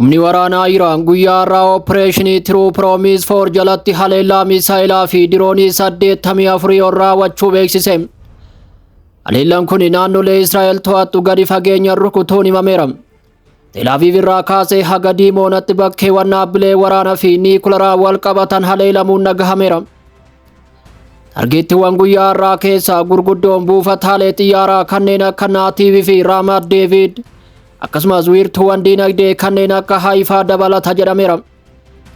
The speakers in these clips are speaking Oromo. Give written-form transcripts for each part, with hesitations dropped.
Humni waraanaa Iraan guyyaa har'aa opereeshinii True Promise 4 jalatti haleellaa misaayilaa fi diroonii 84 ol raawwachuu beeksise. Haleellaan kun naannolee Israa'el to'attu gadi fageenyaan rukutuun himameera. Tel Aviv irraa kaasee haga Diimoonatti bakkeewwan dhaabbilee waraanaa fi niikularaa wal qabatan haleelamuun dhagahameera. Targeettiiwwan guyyaa har'aa keessaa gurguddoon buufataalee xiyyaaraa kanneen akka Naatiivii fi Raamaat Deevid, akkasumas wiirtuuwwan diinagdee kanneen akka Haayifaa dabalata jedhameera.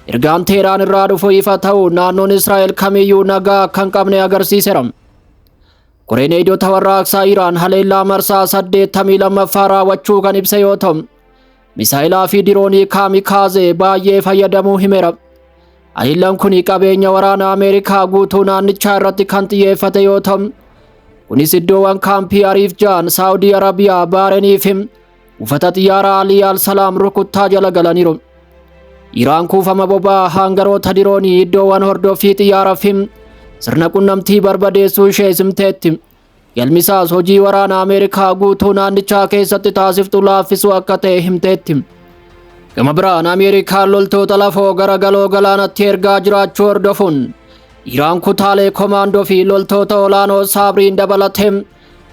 Ergaan Teheraan irraa dhufu ifa ta'u naannoon Israa'el kamiyyuu nagaa akka hin qabne agarsiiseera. Koreen eegdota warraaqsaa Iraan haleellaa marsaa 82ffaa raawwachuu kan ibse yoo ta'u, misaayilaa fi diroonii kaamikaazee baay'ee fayyadamuu himeera. Haleellaan kun qabeenya waraana Ameerikaa guutuu naannichaa irratti kan xiyyeeffate yoo ta'u, kunis iddoowwan kaampii Ariif Jaan, Saawudii Arabiyaa, Baareenii fi buufata xiyyaaraa Alii Al-Salaam rukuttaa jala galaniiru. Iraan kuufama boba'aa, hangaroota diroonii, iddoowwan hordoffii xiyyaaraa fi sirna qunnamtii barbadeessuu ishee simteetti. Galmisaas hojii waraana Ameerikaa guutuu naannichaa keessatti taasiftu laaffisuu akka ta'e himteetti. Gama biraan Ameerikaan loltoota lafoo gara galoo galaanatti ergaa jiraachuu hordofuun Iraan kutaalee komaandoo fi loltoota olaanoo Saabriin dabalatee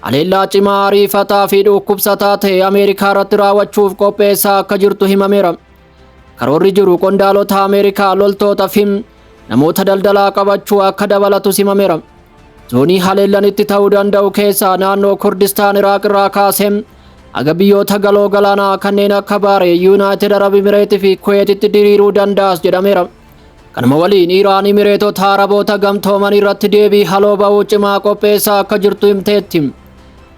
haleellaa cimaa, ariifataa fi dhukkubsataa ta'e Ameerikaa irratti raawwachuuf qopheessaa akka jirtu himameera. Karoorri jiru qondaalota Ameerikaa, loltoota fi namoota daldalaa qabachuu akka dabalatu himameera. Zoonii haleellanitti ta'uu danda'u keessaa naannoo Kurdistaan Iraaq irraa kaasee haga biyyoota galoo galaanaa kanneen akka Baaree, Yuunaayitid Arab Imireetii fi Kuweetitti diriiruu danda'as jedhameera. Kanuma waliin Iraan Imireetota Araboota Gamtooman irratti deebii haloo ba'uu cimaa qopheessaa akka jirtu himteetti.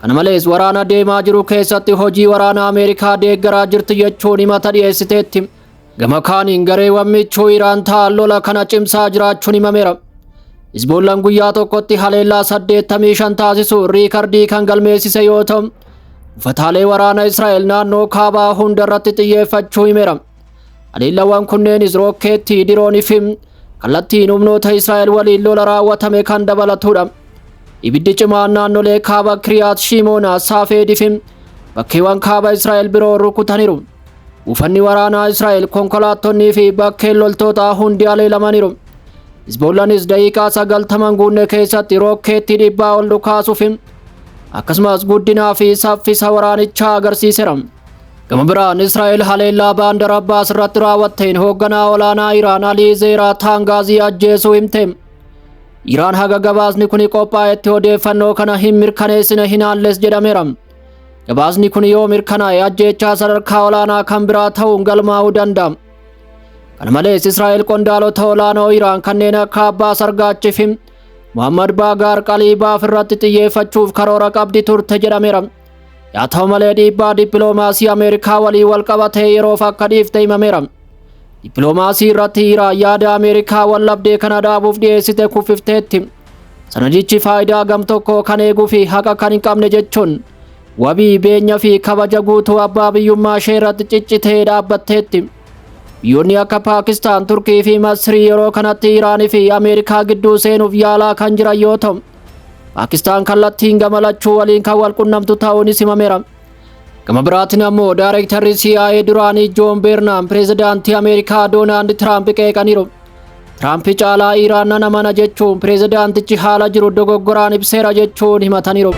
Kana malees waraana deemaa jiru keessatti hojii waraana Ameerikaa deeggaraa jirti jechuun himata dhiyeessiteetti. Gama kaaniin gareewwan michuu Iraan ta'an lola kana cimsaa jiraachuun himameera. Hizboollaan guyyaa tokkotti haleellaa 85 taasisuun riikardii kan galmeessise yoo ta'u, buufataalee waraana Israa'el naannoo kaabaa hunda irratti xiyyeeffachuu himeera. Haleellawwan kunneenis rokkeettii, diroonii fi kallattiin humnoota Israa'el waliin lola raawwatame kan dabalatudha. Ibiddi cimaan naannolee kaaba Kiriyaat Shimoonaa, Saafeedii fi bakkeewwan kaaba Israa'el biroo rukutaniiru. Buufanni waraanaa Israa'el, konkolaattonnii fi bakkeen loltootaa hundi haleelamaniiru. Hizboollaanis daqiiqaa 90 guunne keessatti rokkeettii 100 ol dhukaasuuf akkasumas guddinaa fi saffisa waraanichaa agarsiiseera. Gama biraan Israa'el haleellaa Baandar Abbaas irratti raawwatteen hoogganaa olaanaa Iraan Alii Zeeraa Taangaazii ajjeesuu himte. Iraan haga gabaasni kun qophaa'etti odeeffannoo kana hin mirkaneessine, hin haalles jedhameera. Gabaasni kun yoo mirkanaa'e ajjeechaa sadarkaa olaanaa kan biraa ta'uun galmaa'uu danda'a. Kana malees Israa'el qondaalota olaanoo Iraan kanneen akka Abbaas Argaachii fi Muhammad Baagaar Qaliibaaf irratti xiyyeeffachuuf karoora qabdi turte jedhameera. Yaa ta'u malee dhiibbaa dippiloomaasii Ameerikaa waliin wal qabatee yeroof akka dhiifte himameera. Dippiloomaasii irratti Iraan yaada Ameerikaa wal dhabdee kana dhaabuuf dhiyeessite kuffifteetti. Sanadichi faayidaa gam tokkoo kan eeguu fi haqa kan hin qabne jechuun wabii beenya fi kabaja guutuu abbaa biyyummaa ishee irratti ciccitee dhaabbatteetti. Biyyoonni akka Paakistaan, Turkii fi Masrii yeroo kanatti Iraanii fi Ameerikaa gidduu seenuuf yaalaa kan jiran yoo ta'u, Paakistaan kallattiin gama lachuu waliin kan wal qunnamtu ta'uunis himameera. Gama biraatiin ammoo Daayirektarri CIA duraanii Joon Beernaan pireezidaantii Ameerikaa Doonaald Tiraamp qeeqaniiru. Tiraamp caalaa Iraan nan amana jechuun pireezidaantichi haala jiru dogoggoraan ibseera jechuun himataniiru.